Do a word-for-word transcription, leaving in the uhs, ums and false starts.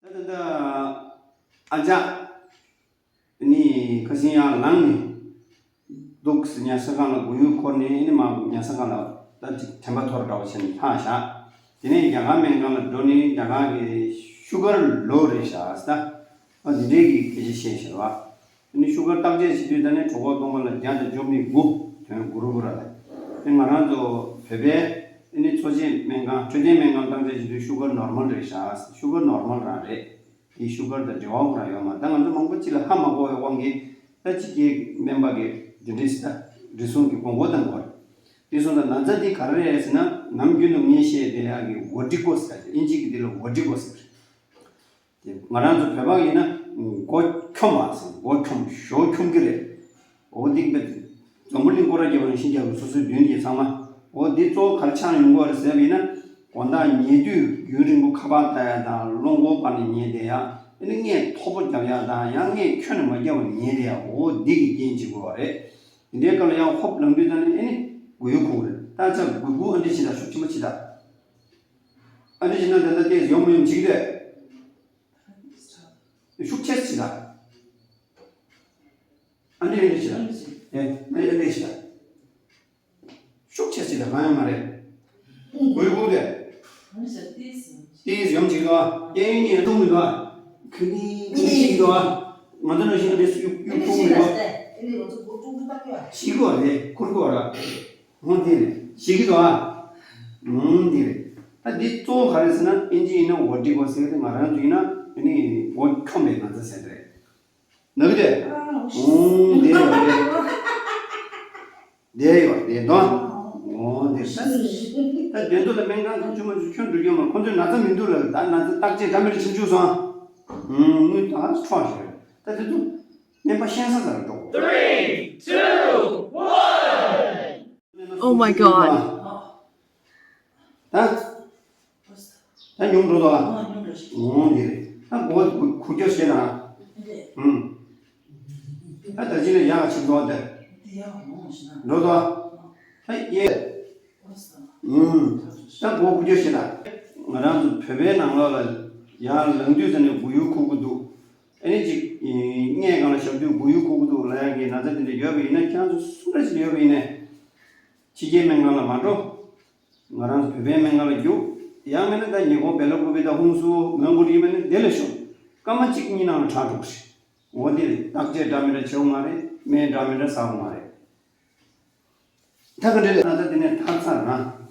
ད་ལྟ་ཨ་ཅག་ནི་ཁ་སང་ཡར་ལངས་ནས་འདུག་ཟེར། ཉལ་ས་སྒང་ལ་མགོ་ཡུ་འཁོར་ནས་ནི་མར་ཉལ་ས་སྒང་ལ་ད་ཅིག་དྲན་པ་འཐོར་འདྲ་བོ་བྱས་ནས་ལྷག་བཞག་དེ་ནས་རྒྱ་གར་སྨན་ཁང་ལ་འགྲོ་ནས་རྒྱ་གར་གྱི་ཤུ་གར་ལོ་རེད་བཞག་ཟེར། ད་འདི་འདྲའི་གི་སྐད་ཆ་བཤད་བཞག་པ། ཨ་ནི་ཤུ་གར་བརྟག་དཔྱད་བྱེད་དུས་ད་ནི་གྲོད་ཁོག་སྟོང་པ་ལ་བརྒྱ་དང་བཅུ་མེད་དགུ། དོན་གུ་རུ་གུ་ར་ལ། དེ་ང་རང་ཚོ་བོད་པའི་ཨ་ནི་འཚོ་བྱེད་སྨན་ཁང་འཕྲོད་བསྟེན་སྨན་ཁང་བརྟག་དཔྱད་བྱེད་དུས་ཤུ་གར་ནོར་མལ་རེད་བཞག་ཤུ་གར་ནོར་མལ་རང་རེད། དེ་ཤུ་གར་དང་འབྲེལ་བ་གུ་ར་ཡོད་མ། ད་ང་ཚོ་མང་པོ་ཅིག་ལ་ཧ་མ་གོ་བའི་དབང་གིས་ད་ཅིག་གི་སྨན་པ་གི་འདི་འདྲས་ད་རེ་ཟུང་གི་དགོངས་པ་བཏང་དགོས་རེད། དེ་སོང་ཙང་ན་ཚ་འདི་ག་རེ་རེད་ཟེར་ན། ནམ་རྒྱུན་དུ་ངས་བཤད་དེ་ཡག་གི་ཝར་ཊི་གོ་ཟེར། ཨིན་ཇི་གི་འདི་ལ་ཝར་ཊི་གོ་ཟེར། དེ་ང་རང་ཚོ་བོད་པ་ཡིན་ན་མགོ་འཁྱོམ་པ་ཟེར། མགོ་འཁྱོམ། གཞོགས་འཁྱོམ་གྱི་རེད། འོ་འདི་དཔེ་འཛམ་བུ་གླིང་སྐོར་ར་རྒྱབ་པ་ནང་བཞིན་རྒྱབ་པའི་སོ་སོའི་མདུན་གྱི་ཚང་མ། འོ་འདི་གཙོ་བོ་ག་རེ་ཆགས་ཡོང་གི་རེད་ཟེར་བ་ཡིན་ན། དགོང་དག་ཉལ་དུས་རྒྱུན་རིང་པོ་ཁ་པར་ལྟ་ཡ་དང་། རླུང་འཁོར་བར་ནས་ཉལ་བསྡད་ཡ། ཨ་ནི་སྔས་མཐོ་པོ་རྒྱབ་ཡ་དང་། ཡང་སྔས་ཁྱོན་ནས་མ་རྒྱབ་པར་ཉལ་བསྡད་ཡ། འོ་འདི་གི་རྐྱེན་བྱེད་དགོས་པ་རེད། དེ་འདྲའི་སྐབས་ལ་ཡང་ཧོབ་ལངས་དུས་ཙམ་ནས་ཨ་ནི་མགོ་ཡུ་འཁོར་གི་རེད། ད་ཆ་མགོ་ཡུ་ཨ་འདྲ་བྱེད་ད། ཤུགས་ཆེན་པོ་བྱེད་ད། ཨ་འདྲ་བྱེད་ན་ད་ལྟ་ཏོག་ཙམ་ཡོང་མི་ཡོང་བྱེད་ཀྱི་འདུག་ཤུགས་ཆེ་ཙམ་བྱེད་ད། ཨ་འདྲ་ཨ་འདྲ་བྱེད་ད། ཨེ་ཨ་འདྲ་ཨ་འདྲ་བྱེད་ད། ཤུགས་ཆེ་ཙམ་བྱེད་ད། གང་ཡང་མ་རེད། མགོ་ཡུ་འཁོར་དེ། ཏོག་ཙམ་ཡོང་བྱེད་ཀྱི་འདུག་གཡས་གཡོན་གཉིས་གཏོང་གི་འདུག་ཁི་ནི་ཁི་ནི་བྱེད་ཀྱི་འདུག་ང་ཚོ་ནང་བཞིན་ཨ་འདྲ་གཡུག་གཡུག་གཏོང་གི་འདུག་ཤེས་ཀྱི་འདུག་ཨ་རེད། འཁུར་གྱི་འདུག་ཨ་རེད། འོ་དེ་རེད། བྱེད་ཀྱི་འདུག་ཨ། འོ་དེ་རེད། ད་འདི་གཙོ་བོ་ག་རེ་ཟེར་ན། ཨིན་ཇི་ཡིན་ན་ཝར་ཊི་གོ་ཟེར་གི་རེད། ང་རང་ཚོ་ཡིན་ན་ཨ་ནི་མགོ་འཁྱོམ་པའི་ན་ཚ་ཟེར་གི་རེད། ན་གི་དེ། འོ་དེ་རེད། དེ་ཡོད་དེ་དོ། འོ་དེ་རེད། ད་དོན་དུ་ལ་སྨན་ཁང་གང་བྱུང་མ་བྱུང་ཁྱོན་འགྲོ་རྒྱུ་མ། ཁོང་ཚོས་ན་ཚ་མི་འདུག་ལ། ད་ན་ཚ་བརྟག་དཔྱད་འདྲ་མི་འདྲ་བྱེད་བཅུག་སོང་། ཨང་། དངུལ་ད་འཕྲོག་ཞིག་རེད། ད་དེ་ཚོ་སྨན་པ་ཤན་ས་ས་རུ་འགྲོ། Three, two, one. Oh my God. ད་ད་ཉུང་འགྲོ་དོ། འོ་དེ་རེད། ད་མགོ་འཁོར་རྒྱུ་ཞེ་ན། ཨང་། ད་ད་ཅི་ནས་ཡག་ཆེ་དོ་དེ། འགྲོ་དོ། ད་ཡེ། ཨང་། ད་མགོ་འཁོར་རྒྱུ་ཞེ་ན། ང་རང་ཚོ་བོད་པའི་ནང་ལོགས་ལ་ཡར་ལངས་དུས་ཙམ་ནས་མགོ་ཡུ་འཁོར་གི་འདུག་ཨ་ནི་ཅིག་སྔས་སྒང་ལ་བཞག་དུས་མགོ་ཡུ་འཁོར་གི་འདུག་ལབ་ཡག་གི་ན་ཚ་དེ་འདྲ་ཡོད་པ་ཡིན་ན། ཁྱེད་རང་ཚོ་སུ་འདྲ་ཞིག་ཡོད་པ་ཡིན་ནའི་ཕྱི་རྒྱལ་སྨན་ཁང་ལ་མ་འགྲོ། ང་རང་ཚོ་བོད་པའི་སྨན་ཁང་ལ་རྒྱུགས། ཡང་མིན་ན་ད་ཉེ་འཁོར་བེ་ལ་ཀུ་པེ་དང་ཧུན་སུར་མོན་གྷོ་ཡིན་པ་ནི་དེ་ལ་ཤོག་སྐར་མ་གཅིག་གཉིས་ནང་ལ་དྲག་འགྲོ་གི་རེད། འོ་དེ་རེད། བརྟག་དཔྱད་འདྲ་མི་འདྲ་བྱེད་དགོས་མ་རེད། སྨན་འདྲ་མི་འདྲ་ཟ་དགོས་མ་རེད། ད་ག་འདྲ་རེད། ན་ཚ་དེ་ནས་ཐར་ཚར་ན།